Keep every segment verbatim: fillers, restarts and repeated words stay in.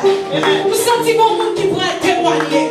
M santi gon moun ki pral temwanye.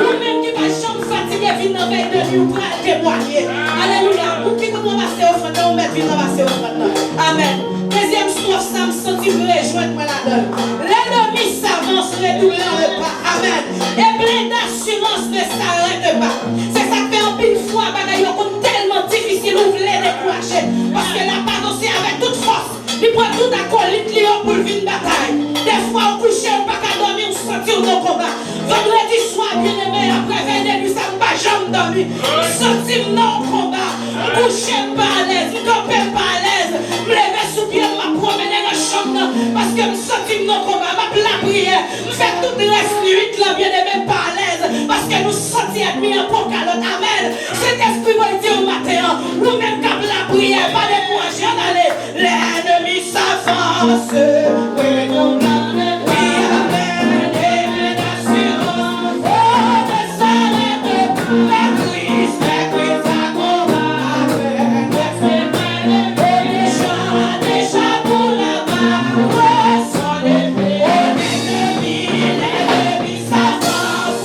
Ou menm ki pa janm fatige vin nan vèy de nwi, ou pral temwanye. Alelouya. Ou ki konn ranmase ofrann nan, ou mèt vin ranmase ofrann nan. Amèn. Dezyèm stwòf sa, m santi m rejwenn mwen ladan l. L'ennemi s'avance, redoublant le pas. Amèn. Et plein d'assurance ne s'arrête pas. Se sa k fè anpil fwa bagay yo konn tèlman difisil, ou vle dekouraje. Paske l ap avanse avèk tout fòs. Li pran tout akolit li yo pou l vin batay. Dèfwa ou kouche, ou pa ka dòmi, ou santi w nan konba. Vandredi swa, byeneme, apre vèy de nwi sa, m pa janm dòmi. M santi m nan yon konba. M kouche, m pa alèz. M kanpe, m pa alèz. M leve sou pye m, m ap pwomennen nan chanm nan. Paske m santi m nan konba. M ap lapriyè. M fè tout rès nwit lan, byeneme, m pa alèz. Paske nou santi ènmi an pran kalòt. Amèn. Sentespri mwen di w maten an, ou menm k ap lapriyè, pa dekouraje, ann ale. L'ennemi s'avance, redoublant de prières, et d'assurance. Oh, ne s'arrête pas, le Christ, le Christ accourt avec les mains et les chants, des chants pour la gloire, sont les l'ennemi, l'ennemi s'avance.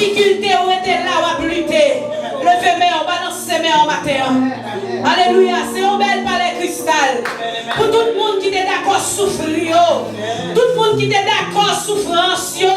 Difikilte, ou rete la, w ap lite. Leve men w, balanse men w maten an. Alelouya, se yon bèl palè kristal. Pou tout moun ki te dakò soufri yo, tout moun ki te dakò soufrans yo,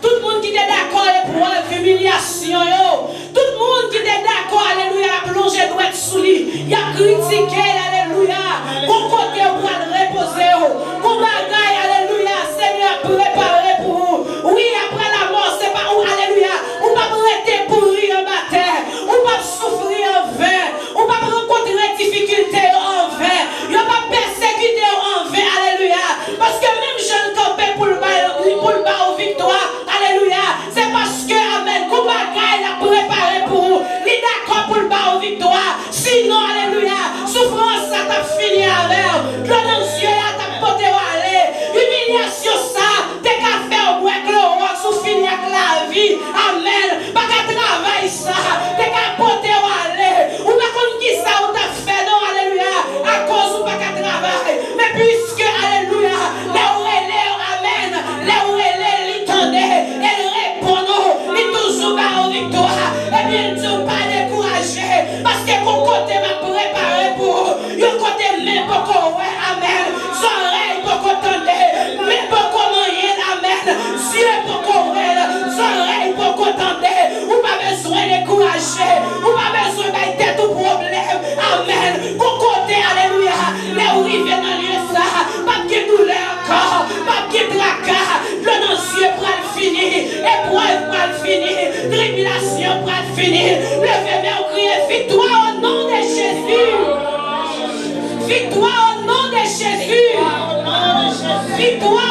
tout moun ki te dakò eprèv, imilyasyon yo, tout moun ki te dakò, alelouya, ap lonje dwèt sou li, y ap kritike l, alelouya. Gon kote ou pral repoze w. Gon bagay, alelouya, Senyè ap prepare pou ou. Wi, apre lanmò, se pa ou, alelouya. Ou p ap rete pouri anba tè. Ou p ap soufri an ven. Ou p ap rankontre difikilte yo an ven. Yo p ap pèsekite w an ven, alelouya. Paske menm jan l kanpe pou l ba, pou l ba w viktwa, alelouya, se paske, amèn, gon bagay l ap prepare pou ou. Li dakò pou l ba w viktwa. Sinon, alelouya, soufrans sa t ap fini avè w. Dlo nan zye a t ap pote w ale. Imilyasyon sa te ka fè w bwè klowòks ou fini ak lavi. Amèn. Pa ka travay sa te ka pote w ale. Ou pa konn ki sa ou t ap fè non, alelouya, akoz ou pa ka travay. Men piske, alelouya, lè ou rele, amèn, lè ou rele, li tande, e l reponn ou, li toujou ba ou viktwa. Ebyen, l di w pa dekouraje, paske gon kote m ap prepare pou ou. Yon kote men poko wè, amèn. Zòrèy poko tande, men poko manyen l, amèn. Zye poko wè l, zòrèy poko tande. Ou pa bezwen dekouraje, ou pa bezwen bay tèt ou pwoblèm, amèn. Gon kote, alelouya, lè ou rive nan lye sa, p ap gen doulè ankò, p ap gen traka, dlo nan zye pral fini, eprèv pral fini, tribilasyon pral fini. Leve men w, kriye, viktwa o non de Jezi. Viktwa o non de Jezi. Viktwa